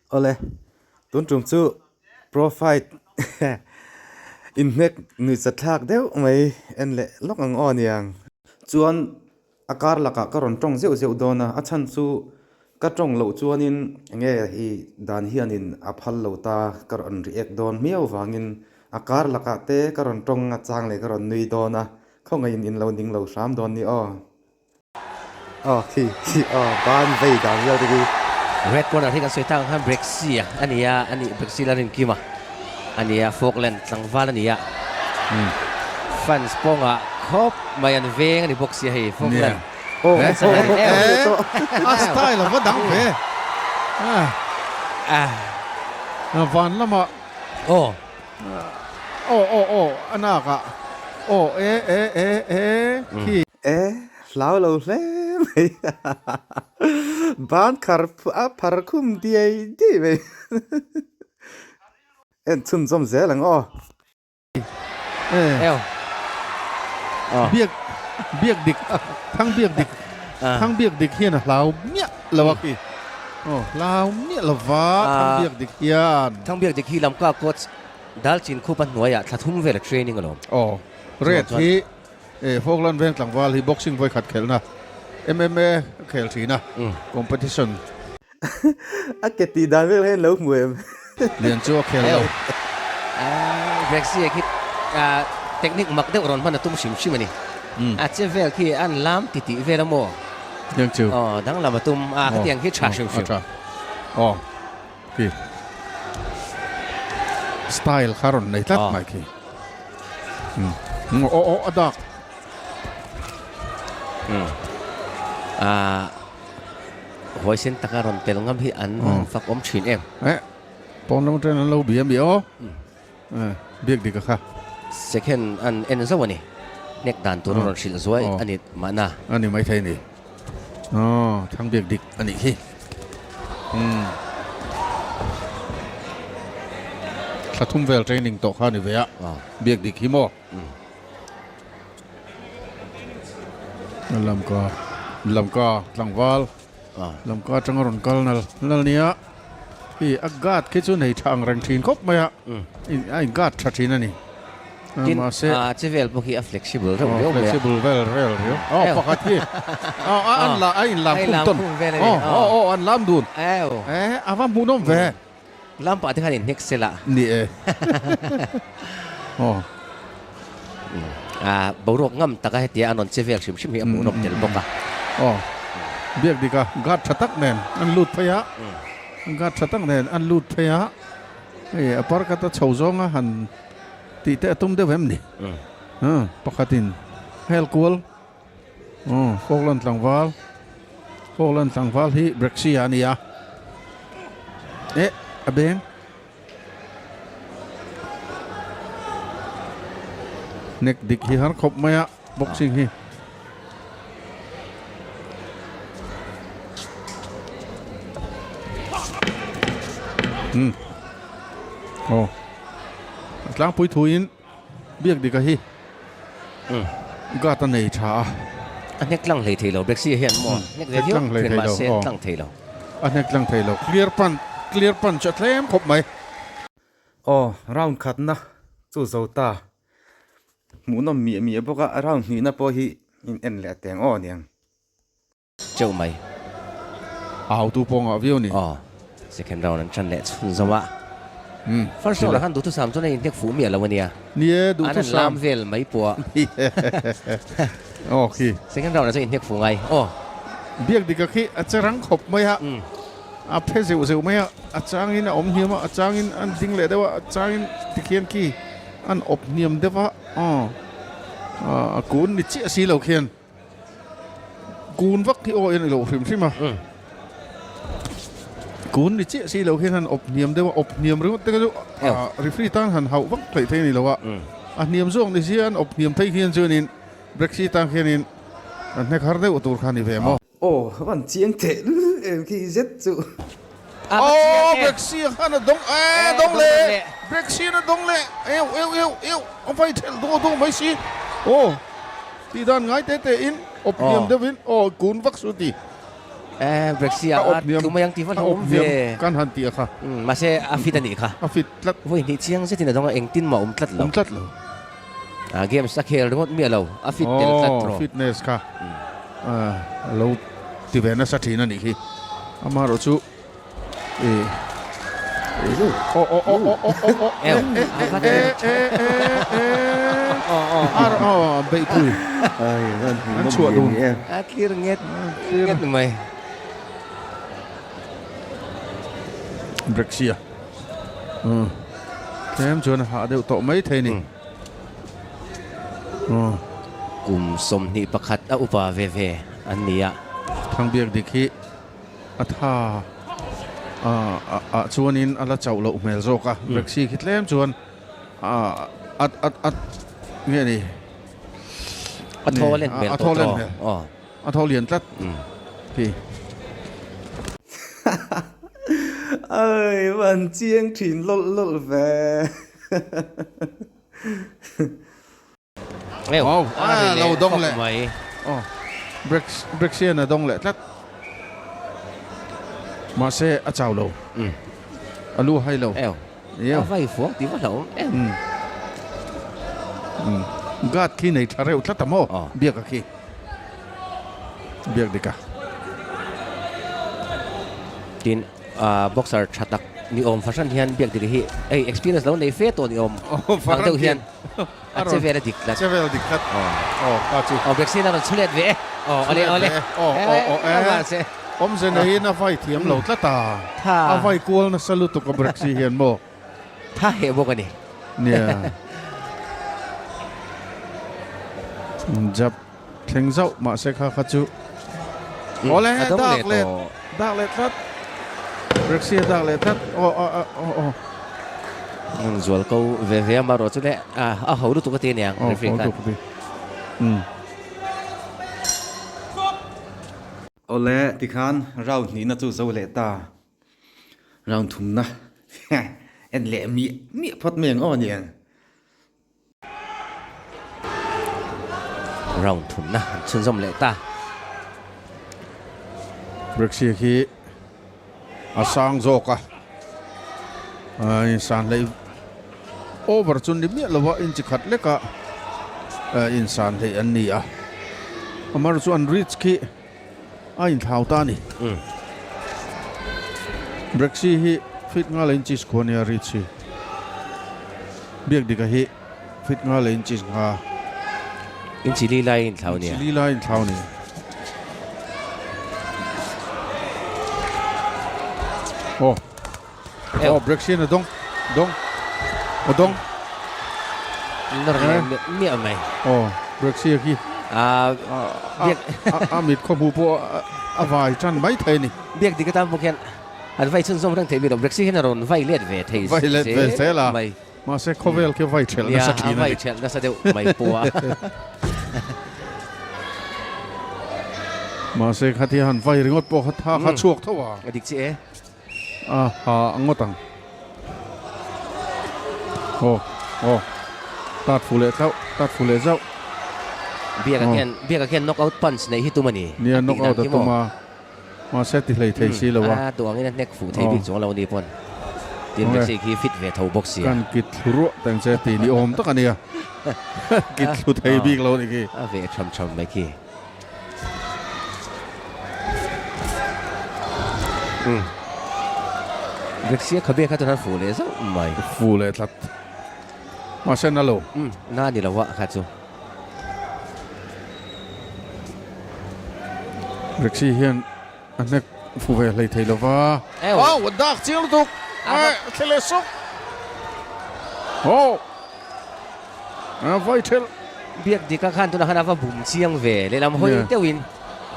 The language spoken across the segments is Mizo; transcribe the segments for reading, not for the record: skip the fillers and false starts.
Awle, tun tum chu pro fight inhnek nuihzathlak deuh mai en leh lawk ang aw aniang. Chuan a kar lakah ka rawn tawng zeuh zeuh dawn a, a chhan chu ka tawng loh chuanin enge i dan hianin a phal lo ta ka rawn react dawn miau vangin a kar lakah te ka rawn tawng a chang leh ka rawn nui dawn a, khawngaihin in lo ning lo hram dawn ni aw. Aw khi khi aw ban vei dan vel te khi. Red corner hi kan sawi tak ang khan Brexy a ni a, a nih Brexy la rin kim a a ni a, Falkland tlangval a ni a. Fans pawngah khawp mai an veng a ni bawk sia hei Falkland. Fans an en em. A style a va dang ve. Van lamah. Aw. Aw aw aw a nakah. Aw e e e e khi. E, hlau lo hle mai. Ban khar a phar khum diai diai mai. En chhunzawm zel ang aw. E, biak biak dik thang biak dik thang biak dik hian a hlau miah lo a khi. Aw, hlau miah lo va thang biak dik hian. Thang biak dik hi Lamka coach Dalchin khupa hnuaiah thla thum vel a training alawm. Aw, red hi E Falkland veng tlangval hi boxing vawikhat khelhna MMA a khel thin a, competition. A ke tih dan vel hian lo hmu em? Lian chu a khel lo. Brexy khi technique mak deuh rawn hman a tum hrim hrim a ni. A che vel khi an lam ti tih vel a maw? Tiang chu. Aw, danglam a tum a, khatiang khi tha hrim hrim. A tha. Aw, khi style kha rawn nei tlat mai khi. Aw aw a dak. Ah huaisen taka rawn tel ngam hi an han fak awm thin em. Eh pawn lam atangin an lo bia mi aw. Biak dik a kha. Second an en zauh a ni. Hnek dan tur a rawn hrilh zuai a ni mahna. A ni maithei a ni. Aw thlang biak dik a nih hi. Thla thum vel training tawh kha a ni ve a, biak dik hi maw? Lamka Lamka tlangval Lamka atanga rawn kal nal nal nia hi a guard khi chu nei tha ang reng thin khawp mai a, a in guard tha thin a ni. Tin, a che vel pawh khi a flexible reuh riau mai a. Flexible vel rel riau. Aw pakhat hi an la a in lam khum tawn. Aw aw aw an lam dun. E a va hmuhnawm ve. Lam pah te khan in hnek sel a. Ni e. Aw. A boruak ngam taka hetia an rawn che vel hrim hrim hi a hmuhnawm tel bawk a. Aw. Biak dik a guard tha tak nen an lut phei a. Guard tha tak nen an lut phei a. Hei a parkat a chho zawnga han tih te a tum deuh em ni? Pakhatin hel kual Falkland tlangval Falkland tlangval hi Brexia a ni a. Eh a beng nek dik hi har khawp mai a boxing hi. Hmm. Oh. Tlangpui thuin biak dika hi. Hmm. Gata nei tha a. A hnek tlang hlei thei lo Brexy hian maw. Hnek ve viau thin mahse tlang thei lo. A hnek tlang thei lo. Clear pan clear punch a tlem khawp mai. Aw round khatna chu zo ta. Hmuhnawm miah miah bawk a, round hnihna pawh hi in en leh teng aw aniang. Cheu mai. A hautu pawh ngah viau ni. Aw, second round an tan leh chhun zo a. First round ah khan duhthusam chuan a inhnek fuh miah lo ania. Ni e, duhthusam. An an lam vel mai pawh a. Aw khi. Second round ah chuan inhnek fuh ngai. Aw. Biak dik a khi a che rang khawp mai a. A phe zeuh zeuh mai a, a changin a awm hniam a, a changin an ding leh deuh a, a changin tikhian khi an awp hniam deuh a, aw a kun ni chiah si lo khian kun vak hi aw en i lo hrim hrim a, kun ni chiah si lo khian han awp hniam deuh a, awp hniam ringawt te kha chu referee tan han hauh vak theih thei a ni lo a, a hniam zawk ni sia an awp hniam phei khian chuanin Brexit tan khianin an hnek har deuh tur kha a ni ve maw. Aw a van chiang teh lul em khi zet chu. Aw Brexy a khan a dawng eh dawng leh Brexy a dawng leh eu eu eu eu a vai thelh duh duh mai si aw tih dan ngai te te in awp hniam deuh in aw kun vak su ti. Eh, Brexy a A awp hniam. tlu mai ang tih va A awp hlauhawm hniam ve. kan han tih a kha. Umm, mahse a fit a nih kha. A fit tlat. Vawi hnih chiang zetin a dawng a, engtin mah a awm tlat lo. Awm tlat lo. A games a khel ringawt miah lo, a fit tel tlat Aw, rawh. fitness kha a lo ti ve nasa thin a nih khi. Amaherawh chu ih aw aw aw aw aw aw aw Ew, e a va e e e e e aw beihpui an chhuah dun. A tlir nget nget mai. Brexia tlem chuan a hah deuh tawh mai thei ni. Kum 21 a upa ve ve an ni a. Thangbiak dik hi a tha ah chuanin a la chauh loh hmel zawk a, Brexi khi tlem chuan a a nge ni? A thaw len hmel tawh tawh. A thaw lian tlat khi. Ai van chiang thin lawlh lawlh ve. Wow, a lo dawng leh. Aw, Brexian a dawng leh tlat. Mahse a chau lo. A lu hai lo. A vai fuang tih va hlauhawm em. Guard khi nei tha reuh tlat a maw? Biak a khi. Biak dik a. Tin, boxer tha tak ni awm fahran hian biak dik hi hei experience lo nei fe tawh ni awm ang deuh hian a che vel a dik tlat. Che vel a dik tlat. Aw kha chu. Aw vaccine a rawn chhulet ve e. Aw awle awle. Aw aw aw e. Awmze neiin a vai thiam lo tlat a. A vai kual nasa lutuk a Brexy hian maw. Tha heh bawk a ni. Nia. Jab thleng zauh mahse kha kha chu. Awle dak leh dak leh tlat. Brexy a dak leh tlat. Aw aw aw aw. Zual ko ve ve a marawh chu le a ho lutuk a ti aniang referee khan. Awle tikhan round hnihna chu zo leh ta. Round thumna en leh miah miah phawt mai ang aw aniang. Round thumna an chhunzawm leh ta. Brexia khi a sang zawk a, insan hlei over chu ni miah lova inchi khat leka insan hlei an ni a. Amar chu an reach khi a inthlau ta a ni. Brexi hi fit nga leh inches khuan nia reach hi. Biakdika hi fit nga leh inches nga. Inchi li lai inthlau nia. Inchi li lai inthlau nia. Oh. Oh, Brexi na dong. Dong. O dong. Nor leh miah mai. Oh, Brexi khi. A a mit khaw hmu pawh a vai tan mai thei ni. Biak dik atan bawk hian an vai chhunzawm reng thei mi lo. Brexi hian a rawn vai let ve thei Vai let ve zel a. mai. Mahse khawvel khi vai thelh nasa thin a ni. Nia, a vai thelh nasa deuh mai pawh a. Mahse khatia han vai ringawt pawh kha tha kha chhuak tho a. A dik chiah e. A ha ngawt ang. Aw aw tat fu leh tlauh tat fu leh zauh. Biak a khian biak a khian knock out punch neih hi tum a ni. Nia knock out a tum a mahse ti hlei thei si lo a. A duh angin a hnek fuh thei bik chuang lo a ni pawn. Tin Messi khi fit ve tho bawk sia. Kan kit thlu ruah teng che ti ni awm tak a nia. Kit thlu thei bik lo a ni khi. A ve tham tham mai khi. Brexia khabe kha chuan fu leh zauh mai. Fu leh tlat. Mahse na lo. Na ni lo a kha chu. Brexia hian a hnek fu ve hlei thei lo va. Wow, a dak chiang lutuk. A thle leh sawk. Oh. A vai thelh. Biak dika khan tunah khan a va bum chiang ve lehlam hawi deuhin.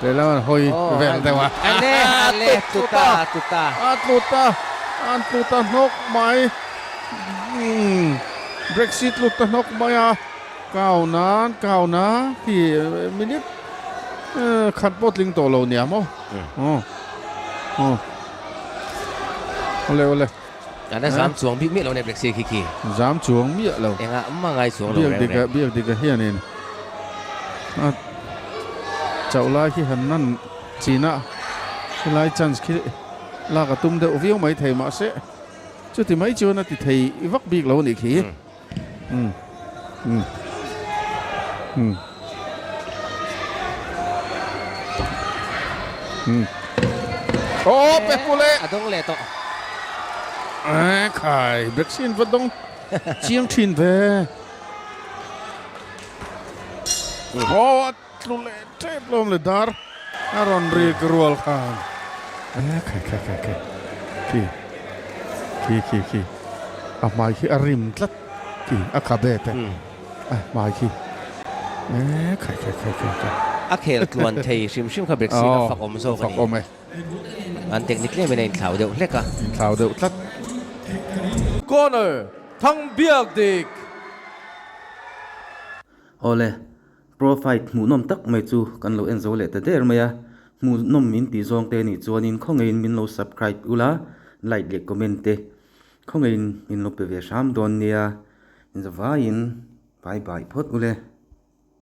Lehlam an hawi vel deuh a. Ale ale tluta tluta. A tluta an tluta hnawk mai. Brexit tluta hnawk mai a. Kau nan kau na khi minute khat pawh tling tawh lo nia maw. Awle awle. An a zam chuang bik miah lo nen Brexit khi khi. Zam chuang miah lo. Engah mah ngai chuang lo reng reng. Biak dika hianin a chauh lai khi han nan chin a. Khilai chance khi lak a tum deuh viau mai thei mahse chuti mai chuan a ti thei vak bik lo a nih khi. Umm umm umm umm Aw pe pu le. A dawng leh tawh. Eeh khai vaccine va dawng chiang thin ve. Aw a tlu leh tep lawm le dar a rawn rik rual khan. Eeh khai khai khai khai khi khi khi khi a hmai khi a rim tlat khi a khabe te a hmai khi eeh khai khai khai khai khai. A khel tluan thei hrim hrim kha vaccine a fak awm zawk a ni. Fak awm e. An technique tlem in a inthlau deuh hlek a. Inthlau deuh tlat. Corner, Thangbiak dik. Awle, Pro fight hmuhnawm tak mai chu kan lo en zo leh ta der mai a, hmuhnawm min tih zawng te nih chuanin khawngeiin min lo subscribe ula, like leh comment te khawngeiin min lo pe ve hram dawn nia, inzavaiin bye bye phawt ule.